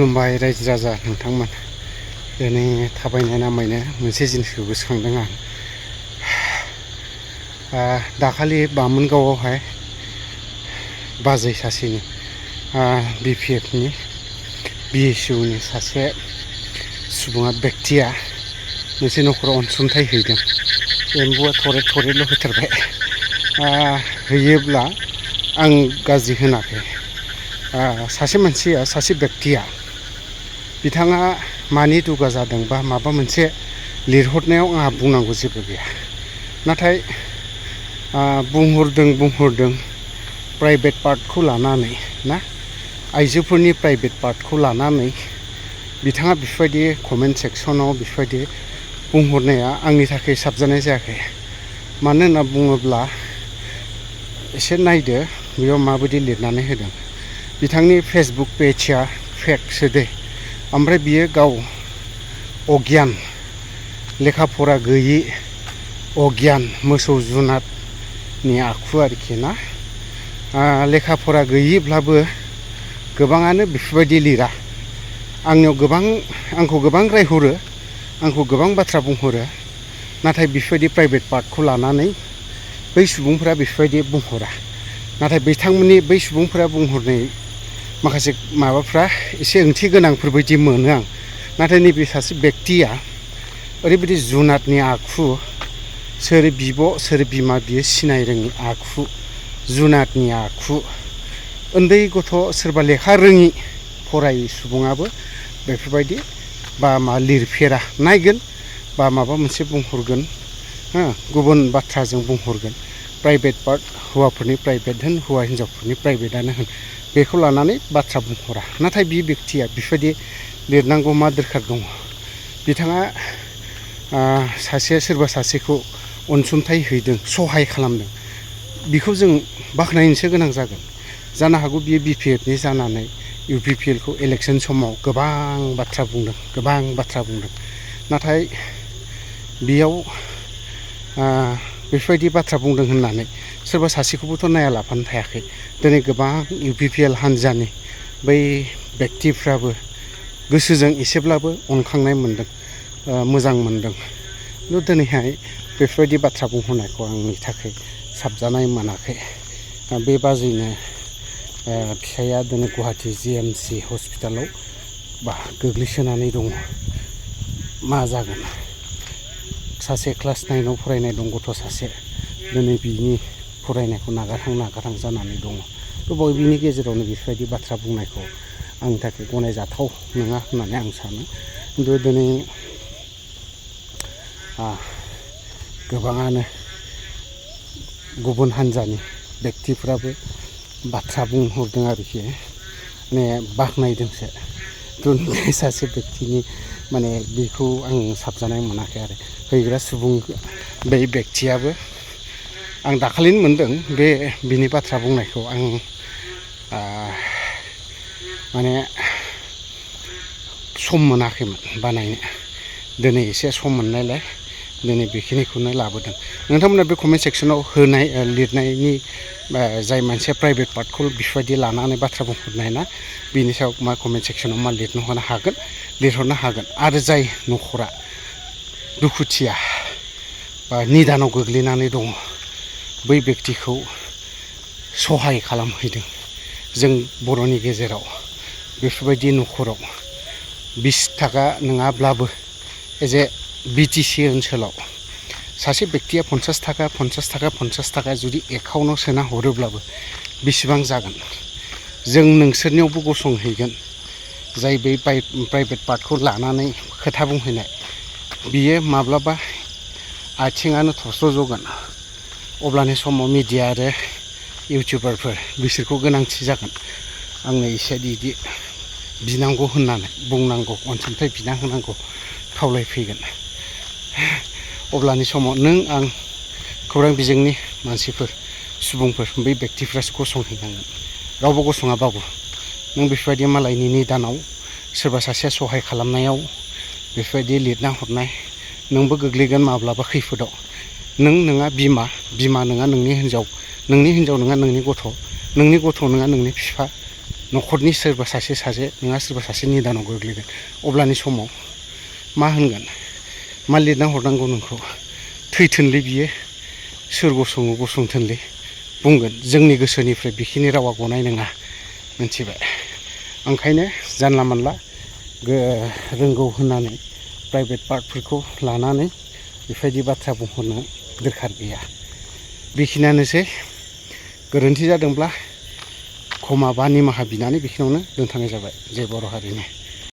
खुलुमबाय रायजो राजा नोंथांमोन। दिनै थाबायनाय नामायनो मोनसे जिनिसखौ गोसोखांदों आं। दाखालि बामोनगावआवहाय बाजै सासेनि BPFनि BSUनि सासे सुबुङा बेक्तिया मोनसे न'खराव अनसुंथाइ हैदों। एम्बुआ थरेल' होथारबाय। हैयोब्ला आं गाज्रि होनाखै। सासे मानसिया सासे बेक्तिया बिथाङा मानि दुगा जादों बा माबा मोनसे लिरहरनायाव आंहा बुंनांगौ जेबो गैया। नाथाय बुंहरदों प्राइभेट पार्टखौ लानानै ना, आइजोफोरनि प्राइभेट पार्टखौ लानानै बिथाङा बेफोरबायदि कमेन्ट सेक्सनाव बेफोरबायदि बुंहरनाया आंनि थाखाय साबजानाय जायाखै। मानो होनना बुङोब्ला एसे नायदो बेयाव माबायदि लिरनानै होदों। बिथांनि फेसबुक पेजआ फेकसो दे। ओमफ्राय बियो गाव अगियान, लेखा फरा गैयि अगियान मोसौ जुनादनि आखु आरोखि ना। लेखा फरा गैयिब्लाबो गोबाङानो बेफोरबायदि लिरा। आंखौ गोबां रायहरो, आंखौ गोबां बाथ्रा बुंहरो। नाथाय बेफोरबायदि प्राइभेट पार्टखौ लानानै बै सुबुंफोरा बेफोरबायदि बुंहरा। नाथाय बै सुबुंफोरा बुंहरनाय माखासे माबाफ्रा एसे ओंथि गोनांफोर बायदि मोनो आं। नाथाय नैबे सासे बेक्तिया ओरैबायदि जुनादनि आखु, सोर बिब' सोर बिमा बियो सिनाय रोङि आखु, जुनादनि आखु। उन्दै गथ' सोरबा लेखा रोङि फरायै सुबुङाबो बेफोरबायदि बा लिरफेरा नायगोन बा माबा मोनसे बुंहरगोन, गुबुन बाथ्राजों बुंहरगोन। प्राइभेट पार्ट, हौवाफोरनि प्राइभेट होन, हौवा हिन्जावफोरनि प्राइभेटआनो होन, बेखौ लानानै बाथ्रा बुंहरा। नाथाय बे बेक्तिया बेफोरबायदि लिरनांगौ मा दरखार दङ? बिथाङा सोरबा सासेखौ अनसुंथाइ हैदों, सहाय खालामदों, बेखौ जों बाख्नायनोसो गोनां जागोन। जानो हागौ बियो BPFनि जानानै UPPLखौ इलेक्सन समाव गोबां बाथ्रा बुंदों। नाथाय बेयाव बेफोरबायदि बाथ्रा बुंदों होननानै सोरबा सासेखौबोथ' नायालाफानो थायाखै। दिनै गोबां UPPL हान्जानि बै बेक्तिफ्राबो गोसोजों एसेब्लाबो अनखांनाय मोनदों, मोजां मोनदों। खिन्थु दिनैहाय बेफोरबायदि बाथ्रा बुंहरनायखौ आंनि थाखाय साबजानाय मोनाखै। बे बाजैनो फिसाया दिनै गुवाहाटि GMC हस्पिटालाव गोग्लैसोनानै दङ। मा जागोन? सासे क्लास 9आव फरायनाय दं गथ' सासे, दिनै बिनि फरायनायखौ नागारहां जानानै दङ। बयनिबो गेजेरावनो बेफोरबायदि बाथ्रा बुंनायखौ आंनि थाखाय गनायजाथाव नङा होननानै आं सानो। खिन्थु दिनै गोबाङानो गुबुन हान्जानि बेक्तिफ्राबो बाथ्रा बुंहरदों आरोखि, बाख्नायदोंसो। बे सासे बेक्तिनि बेखौ आं साबजानाय मोनाखै आरो। हैग्रा सुबुं बै बेक्तियाबो आं दाखालिनो मोनदों बिनि बाथ्रा बुंनायखौ आं सम मोनाखैमोन बानायनो। दिनै एसे सम मोननायलाय दिनै बेखिनिखौनो लाबोदों। नोंथांमोना बे कमेन्ट सेक्सनाव लिरनायनि जाय मानसिया प्राइभेट पार्टखौ बेफोरबायदि लानानै बाथ्रा बुंहरनाय ना, बिनि सायाव मा कमेन्ट सेक्सनाव मा लिरहरनो हागोन। आरो जाय न'खरा दुखुथिया बा निदानाव गोग्लैनानै दङ, बै बेक्तिखौ सहाय खालामहैदों। जों बर'नि गेजेराव बेफोरबायदि न'खराव 20 थाखा नङाब्लाबो BTC ओनसोलाव सासे बेक्तिया 50 थाखा जुदि एकाउन्टाव सोना हरोब्लाबो बेसेबां जागोन? जों नोंसोरनियावबो गसंहैगोन। जाय बै प्राइभेट पार्टखौ लानानै खोथा बुंहैनाय, बियो माब्लाबा आथिङानो थरस्र'जगोन। अब्लानि समाव मिडिया आरो इउटुबारफोर बिसोरखौ गोनांथि जागोन आंनो एसे बिदि बिनांगौ होननानै बुंनांगौ, अनसुंथाइ बिना होनांगौ खावलायफैगोन। अब्लानि समाव नों आं खौरां बिजोंनि सुबुंफोर बै बेक्तिफ्रासो गसंहैनांगोन। रावबो गसङाबाबो नों बेफोरबायदि मालायनि निदानाव सोरबा सासेया सहाय खालामनायाव बेफोरबायदि लिरना हरनाय, नोंबो गोग्लैगोन माब्लाबा खैफोदाव। नों नोङा बिमा नङा नोंनि हिन्जाव नङा नोंनि गथ', नोंनि गथ' नङा नोंनि बिफा, न'खरनि सोरबा सासे नङा सोरबा सासे निदानाव गोग्लैगोन अब्लानि समाव मा होनगोन मा लिरना हरनांगौ नोंखौ थैथोंलै बियो सोर गसङो गसंथोंलै बुंगोन जोंनि गोसोनिफ्राय बेखिनि रावा गनाय नङा मिथिबाय ओंखायनो जानला मानला रोंगौ होननानै प्राइभेट पार्टफोरखौ लानानै बेबायदि बाथ्रा बुंहरनो दरखार गैया बेखिनियानोसै गोरोन्थि जादोंब्ला क्षमा बा निमाहा बिनानै बेखिनियावनो दोनथ'नाय जाबाय जय बर' हारिनि